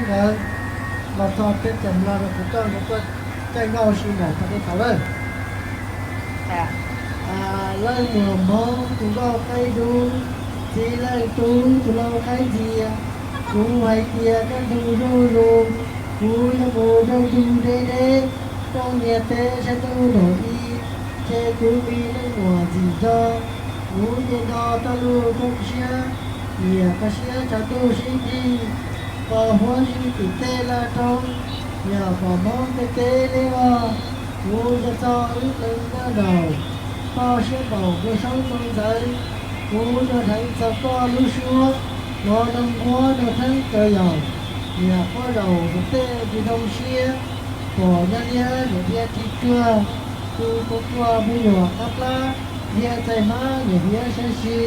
nkawd los txog peb cov mlog rau kuv coj nkawd tuaj caij nkauj sib nraim rau dej tauv lawm. Leej muam Hmoob tus nkauj qaib dub, txiv leej tub tus lau qaib ntxias, kuv hais tias kaj ntug zuj zus, kuv yuav mus rau ntug deb deb, rooj niam teb saib ntuj nraum i, ces kuv mi leej muam ntxim ntxo, kuv nce nto toj lug rau siab, nyiam koj siab tshav ntuj sib nrig, pos huab zib tim tej laj roob, yam pom Hmoob tej teb liab vog, kuv nco txog wb leej noj nraum, poj siab npaum npua soob rau ntxawv, kuv nco dheev txog koj lub suab, los nug muab nug theeb kaw yaum, nyiam quaj zaum tus tej ntsis zoo siab, pom nyab liab niam dhia ris tsuag, tus tus quaj me nyuam qab plab, dhia txais hmab niam hiab saib si,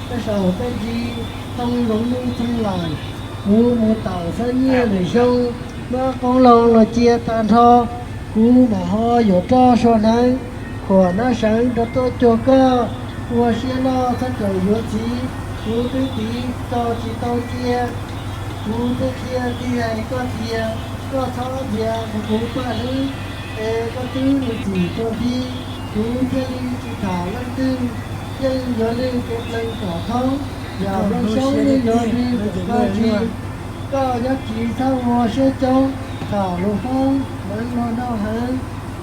tej saum tej ntsis, too zoov nuj txeeg lawm, kuv mus tawm xab nyiaj lwm xyoo, nab qoob loo los cia tag nrho, kuv mam ho yuav roj sua hneev, khuam nab seev rau tuaj cuag koj, ua siab loj txhob rawm yuav txiv, kuv twb tiv tso tsis tau cia, kuv twb qhia tig hais koj tias, koj txhob nrhiav kuv paj hlwb, es koj twb nws txim rau nthi, kuv thiaj li tsis tham leej twg, yeej yuav lwj kev plees kom thoob, yam nplooj xyoob yeej yuav nrig kom koj tsis, koj nyob kiv txhob ua siab coob, tham lus Hmoob meev luag noj heev,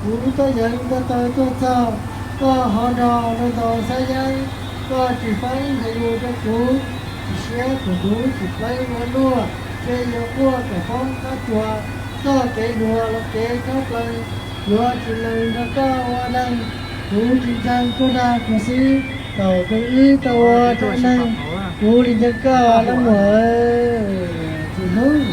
kuv tuaj yeev npaj taw tuaj txog, koj ho nrog luag ntaus xab yeeb, koj tsis feeb hais lus rau kuv, tsis siab kuv kuv tsis pleev ua luaj, ntshe yuav quaj kom poob qab tsuas, txoj kev hluas los kev khaub plees, yuav tsis lees nrog koj ua neeg, kuv tsis ntseeg koj dag kuv xwb, thaum kawg wb tau ua dab neeg, kuv li ntseeg koj leej muam, tsis hnub.